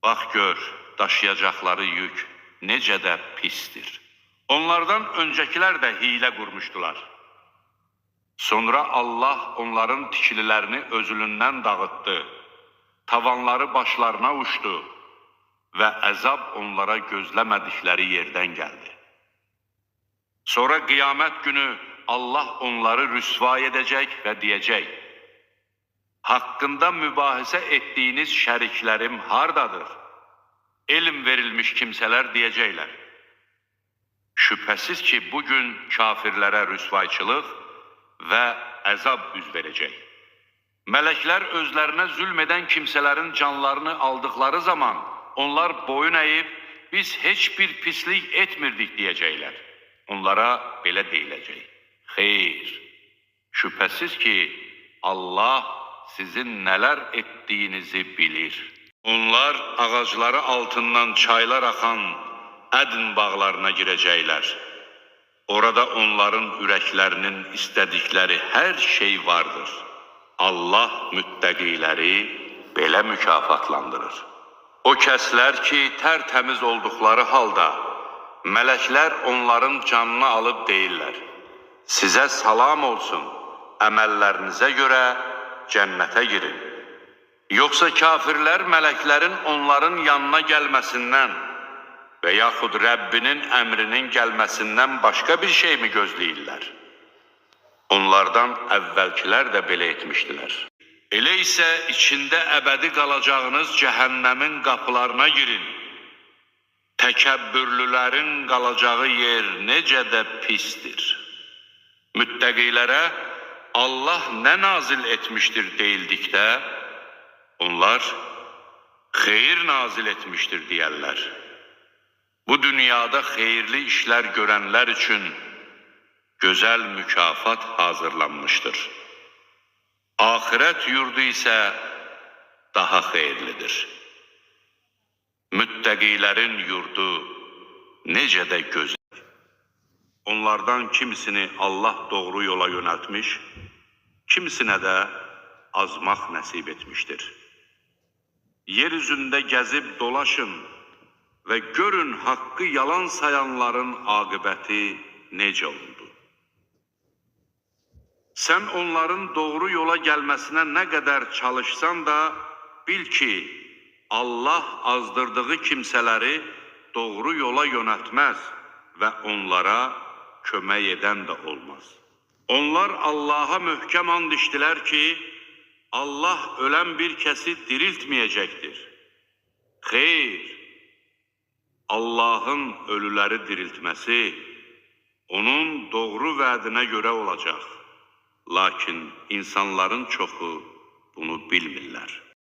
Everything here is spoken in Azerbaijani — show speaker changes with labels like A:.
A: Bax gör, daşıyacaqları yük necə də pisdir. Onlardan öncəkilər də hiylə qurmuşdular. Sonra Allah onların tikililərini özülündən dağıtdı. Tavanları başlarına uçdu və əzab onlara gözləmədikləri yerdən gəldi. Sonra qiyamət günü Allah onları rüsva edəcək və deyəcək: Haqqında mübahisə etdiyiniz şəriklərim hardadır? Elm verilmiş kimsələr deyəcəklər: Şübhəsiz ki, bugün kafirlərə rüsvayçılıq və əzab üz verəcək. Mələklər özlərinə zülm edən kimsələrin canlarını aldıqları zaman onlar boyun əyib, biz heç bir pislik etmirdik deyəcəklər. Onlara belə deyiləcək: Xeyr, şübhəsiz ki, Allah sizin nələr etdiyinizi bilir. Onlar ağacları altından çaylar axan Ədn bağlarına girəcəklər. Orada onların ürəklərinin istədikləri hər şey vardır. Allah müttəqiləri belə mükafatlandırır. O kəslər ki, tərtəmiz olduqları halda mələklər onların canını alıb deyirlər: Sizə salam olsun, əməllərinizə görə cənnətə girin. Yoxsa kafirlər mələklərin onların yanına gəlməsindən və yaxud Rəbbinin əmrinin gəlməsindən başqa bir şey mi gözləyirlər? Onlardan əvvəlkilər də belə etmişdilər. Elə isə içində əbədi qalacağınız cəhənnəmin qapılarına girin. Təkəbbürlülərin qalacağı yer necə də pisdir. Müttəqilərə Allah nə nazil etmişdir deyildikdə, onlar xeyir nazil etmişdir deyərlər. Bu dünyada xeyirli işlər görənlər üçün gözəl mükafat hazırlanmışdır. Axirət yurdu isə daha xeyirlidir. Müttəqilərin yurdu necə də gözəl. Onlardan kimisini Allah doğru yola yönəltmiş, kimisinə də azmaq nəsib etmişdir. Yer üzündə gəzib dolaşın və görün haqqı yalan sayanların aqibəti necə oldu. Sən onların doğru yola gəlməsinə nə qədər çalışsan da bil ki, Allah azdırdığı kimsələri doğru yola yönəltməz və onlara kömək edən də olmaz. Onlar Allaha möhkəm and içdilər ki, Allah ölən bir kəsi diriltməyəcəkdir. Xeyr, Allahın ölüləri diriltməsi onun doğru vədinə görə olacaq. Lakin insanların çoxu bunu bilmirlər.